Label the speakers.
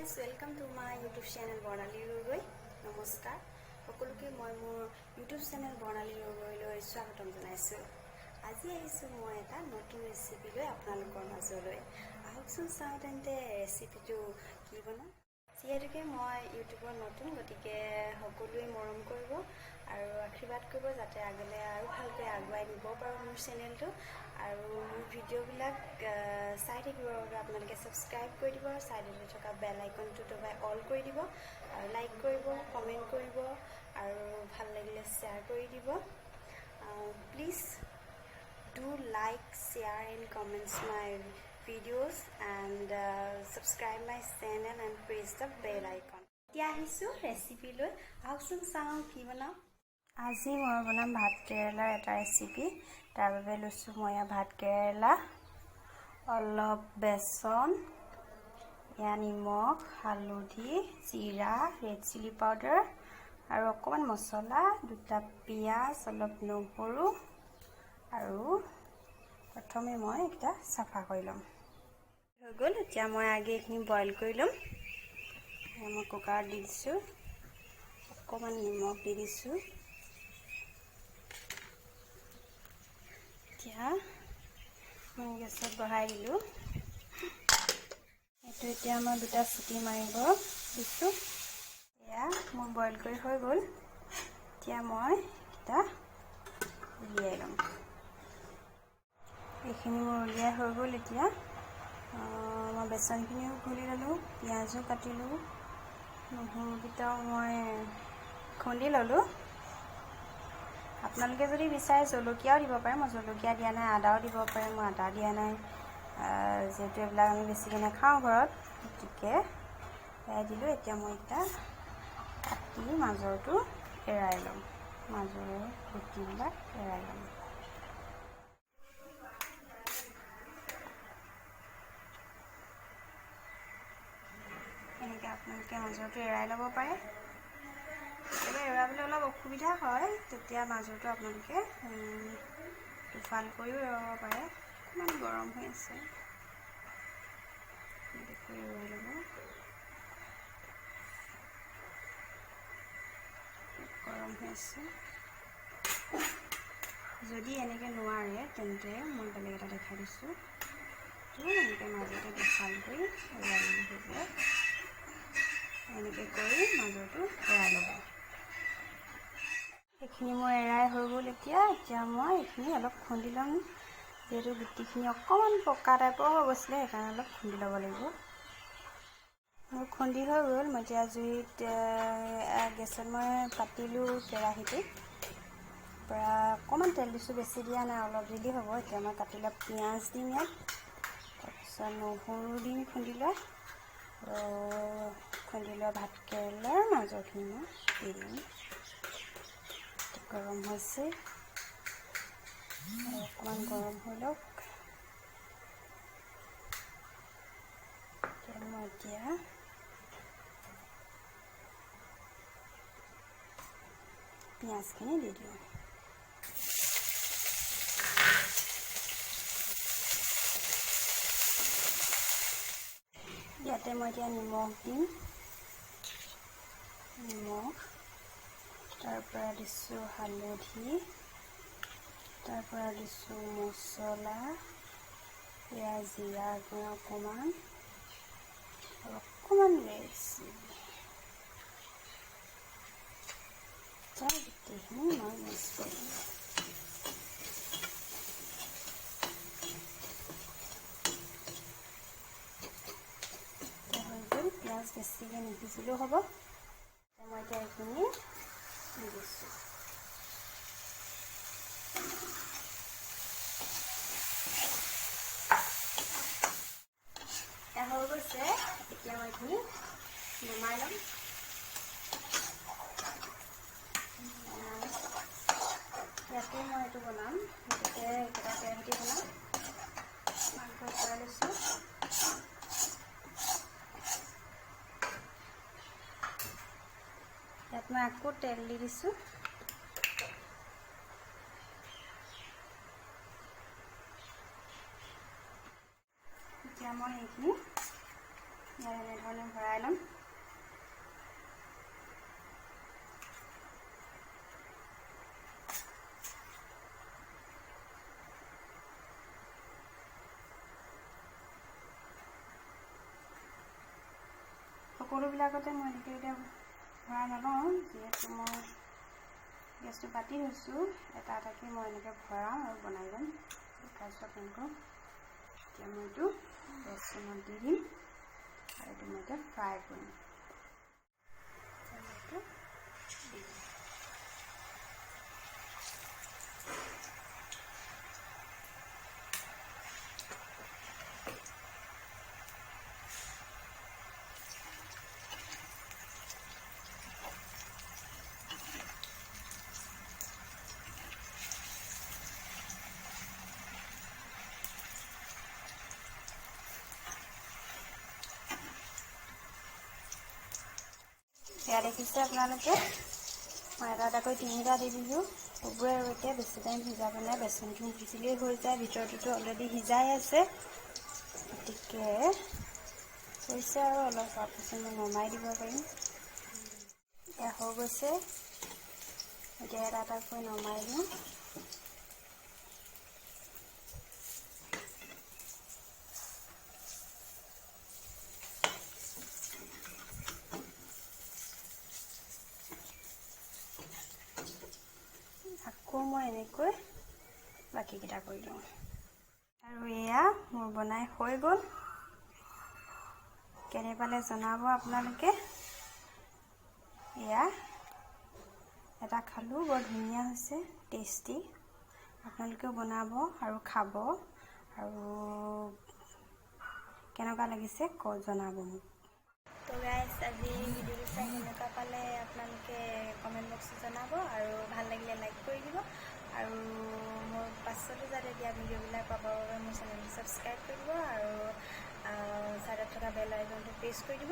Speaker 1: Friends, welcome to my YouTube channel Barnali Gogoi. নমস্কাৰ সকলোকে, মই মোৰ ইউটিউব চেনেল বৰ্ণালী গগৈলৈ স্বাগতম জনাইছোঁ। আজি আহিছোঁ মই এটা নতুন ৰেচিপি লৈ আপোনালোকৰ মাজলৈ। আহকচোন চাওঁ তেন্তে ৰেচিপিটো কি বনাম। যিহেতুকে মই ইউটিউবত নতুন, গতিকে সকলোৱে মৰম কৰিব আৰু আশীৰ্বাদ কৰিব, যাতে আগলৈ আৰু ভালকৈ আগুৱাই নিব পাৰোঁ মোৰ চেনেলটো। আৰু মোৰ ভিডিঅ'বিলাক চাই থাকিবৰ বাবে আপোনালোকে ছাবস্ক্ৰাইব কৰি দিব আৰু ছাইডতে থকা বেল আইকনটো দবাই অল কৰি দিব আৰু লাইক কৰিব, কমেণ্ট কৰিব আৰু ভাল লাগিলে শ্বেয়াৰ কৰি দিব। Please do like, share and comments my videos and subscribe my channel and press the bell icon. এতিয়া আহিছোঁ ৰেচিপি লৈ। আহকচোন চাওঁ কি বনাওঁ। আজি মই বনাম ভাত কেৰেলাৰ এটা ৰেচিপি। তাৰ বাবে লৈছোঁ মই ইয়াত ভাত কেৰেলা, অলপ বেচন, এয়া নিমখ, হালধি, জিৰা, ৰেড চিলি পাউডাৰ আৰু অকণমান মছলা, দুটা পিঁয়াজ, অলপ নহৰু। আৰু প্ৰথমে মই এইকেইটা চাফা কৰি ল'ম। হৈ গ'ল। এতিয়া মই আগে এইখিনি বইল কৰি ল'ম। মই কুকাৰত দি দিছোঁ, অকণমান নিমখ দি দিছোঁ। এতিয়া মই গেছত বহাই দিলোঁ এইটো। এতিয়া মই দুটা চিটি মাৰিব দিছোঁ। এয়া মোৰ বইল কৰি হৈ গ'ল। এতিয়া মই এইকেইটা উলিয়াই ল'ম। এইখিনি মোৰ উলিয়াই হৈ গ'ল। এতিয়া মই বেচনখিনিও ঘুলি ল'লোঁ, পিঁয়াজো কাটিলোঁ, নহৰুকেইটাও মই খুন্দি ল'লোঁ। আপোনালোকে যদি বিচাৰে জলকীয়াও দিব পাৰে, মই জলকীয়া দিয়া নাই। আদাও দিব পাৰে, মই আদা দিয়া নাই, যিহেতু এইবিলাক আমি বেছিকৈ নাখাওঁ ঘৰত, গতিকে এয়াই দিলোঁ। এতিয়া মই এইকেইটা কাটি মাজৰটো এৰাই ল'ম, মাজৰ গুটিবিলাক এৰাই ল'ম। এনেকৈ আপোনালোকে মাজৰটো এৰাই ল'ব পাৰে। কেতিয়াবা এৰাবলৈ অলপ অসুবিধা হয়, তেতিয়া মাজৰটো আপোনালোকে দুফাল কৰিও এৰাব পাৰে। অকণমান গৰম হৈ আছে, এনেকৈ কৰি এৰুৱাই ল'ব। গৰম হৈ আছে। যদি এনেকৈ নোৱাৰে, তেন্তে মই বেলেগ এটা দেখাই দিছোঁ। এনেকৈ মাজতে দুফাল কৰি এৰুৱাই ল'লে হৈ যায়। এনেকৈ কৰি মাজৰটো এৰাই ল'ব। এইখিনি মোৰ এৰাই হৈ গ'ল। এতিয়া এতিয়া মই এইখিনি অলপ খুন্দি ল'ম, যিহেতু গুটিখিনি অকণমান পকা টাইপৰ হৈ গৈছিলে, সেইকাৰণে অলপ খুন্দি ল'ব লাগিব। মোৰ খুন্দি হৈ গ'ল। মই এতিয়া জুইত, গেছত মই পাতিলোঁ কেৰাহীটো, পৰা অকণমান তেল দিছোঁ, বেছি দিয়া নাই, অলপ দিলেই হ'ব। এতিয়া মই কাটি লোৱা পিঁয়াজ দিম ইয়াত, তাৰপিছত নহৰু দিম খুন্দি লোৱা, আৰু খুন্দি লোৱা ভাত কেৰেলাৰ মাজৰখিনি মই দি দিম। গৰম হৈছে, অকণমান গৰম হৈ লওক। মই এতিয়া পিঁয়াজখিনি দি দিওঁ। ইয়াতে মই এতিয়া নিমখ দিম, নিমখ, তাৰ পৰা দিছোঁ হালধি, তাৰ পৰা দিছোঁ মছলা, এয়া জিৰা গুড়া অকণমান আৰু অকণমান ৰেড চিলি। গোটেইখিনি মই মিক্স কৰিম। হৈ গ'ল। পিঁয়াজ বেছিকৈ নিসিজিলেও হ'ব। মই এতিয়া এইখিনি দি দিছোঁ। হৈ গৈছে। এতিয়া মই এইখিনি নমাই ল'ম। ইয়াতে মই এইটো বনাম, গতিকে এইকেইটা কেৰাহীতে বনাম। মাংস ভৰাই লৈছোঁ। ইয়াত মই আকৌ তেল দি দিছোঁ। এতিয়া মই এইখিনি ইয়াত এনেধৰণে ভৰাই ল'ম। সকলোবিলাকতে মই এনেকৈ এতিয়া ভৰাই নলওঁ, যিহেতু মই গেছটো পাতি থৈছোঁ। এটা এটাকৈ মই এনেকৈ ভৰাম আৰু বনাই ল'ম, দেখাইছোঁ আপোনালোকক। এতিয়া মই এইটো বেচনত দি দিম আৰু এইটো মই এতিয়া ফ্ৰাই কৰিম। এইটো দি দিম। এয়া দেখিছে আপোনালোকে, মই এটা এটাকৈ 3টা দি দিলোঁ। হ'বই আৰু এতিয়া বেছি টাইম সিজাব নাই, বেচনটো সিজিলেই হৈ যায়। ভিতৰটোতো অলৰেডি সিজাই আছে, গতিকে হৈছে আৰু অলপ হোৱাৰ পিছত মই নমাই দিব পাৰিম। এয়া হৈ গৈছে, এতিয়া এটা এটাকৈ নমাই দিওঁ। আকৌ মই এনেকৈ বাকীকেইটা কৰি দিওঁ। আৰু এয়া মোৰ বনাই হৈ গ'ল। কেনে পালে জনাব আপোনালোকে। এয়া এটা খালোঁ, বৰ ধুনীয়া হৈছে, টেষ্টি। আপোনালোকেও বনাব আৰু খাব, আৰু কেনেকুৱা লাগিছে জনাব মোক। তো গাইজ, আজি ভিডিঅ'টো চাই কেনেকুৱা পালে আপোনালোকে কমেণ্ট বক্সত জনাব, আৰু ভাল লাগিলে লাইক কৰি দিব, আৰু মোৰ পাছতো যাতে দিয়া ভিডিঅ'বিলাক পাবৰ বাবে মোৰ চেনেলটো ছাবস্ক্ৰাইব কৰি দিব, আৰু ছাইডত থকা বেল আইকনটো প্ৰেছ কৰি দিব।